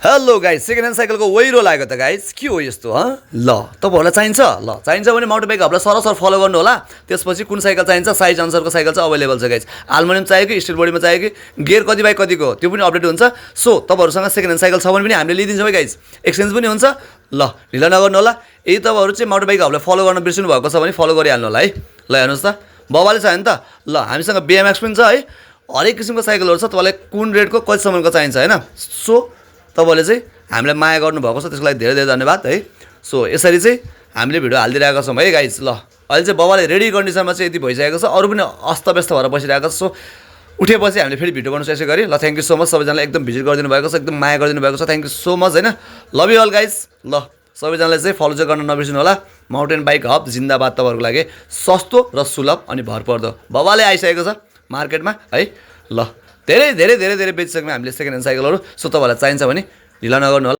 Hello guys, second hand साइकलको वैरो लाग्यो त गाइस। के हो यस्तो ल तपाईँहरूलाई चाहिन्छ भने माउन्टेन बाइक हबलाई सरसर फलो गर्नु होला। त्यसपछि कुन साइकल चाहिन्छ साइज अनुसारको साइकल चाहिँ अभाइलेबल छ गाइस। एल्युमिनियम चाहियो कि स्टिल बडीमा चाहियो कि गियर कति बाई कतिको त्यो पनि अपडेट हुन्छ। सो तपाईँहरूसँग सेकेन्ड ह्यान्ड साइकल छ भने पनि हामीले लिइदिन्छौँ है गाइस। एक्सचेन्ज पनि हुन्छ। ल ढिला नगर्नु होला। यदि तपाईँहरू चाहिँ माउन्टेन बाइक हबलाई फलो गर्न बिर्सिनु भएको छ भने फलो गरिहाल्नु होला है। ल हेर्नुहोस् त बबाले छ भने त ल हामीसँग BMX पनि छ है। हरेक किसिमको साइकलहरू छ। तपाईँलाई कुन रेटको कतिसम्मको चाहिन्छ होइन। सो तपाईँले चाहिँ हामीलाई माया गर्नुभएको छ त्यसको लागि धेरै धेरै धन्यवाद है। सो यसरी चाहिँ हामीले भिडियो हालिदिइरहेको छौँ है गाइस। ल अहिले चाहिँ बाबाले रेडी कन्डिसनमा चाहिँ यति भइसकेको छ। अरू पनि अस्तव्यस्त भएर बसिरहेको छ। सो उठेपछि हामीले फेरि भिडियो बनाउनु यसै गरी। ल थ्याङ्क यू सो मच सबैजनालाई एकदम भिजिट गरिदिनु भएको छ, एकदम माया गरिदिनु भएको छ। थ्याङ्क यू सो मच होइन। Love you all guys. ल सबैजनाले चाहिँ फलो चाहिँ गर्न नबिर्सिनु होला। माउन्टेन बाइक हब जिन्दाबाद तपाईँहरूको लागि सस्तो र सुलभ अनि भरपर्दो बाबाले आइसकेको छ मार्केटमा है। ल धेरै धेरै धेरै धेरै बेचिसक्यौँ हामीले सेकेन्ड ह्यान्ड साइकलहरू। सो तपाईँलाई चाहिन्छ भने ढिला नगर्नु होला।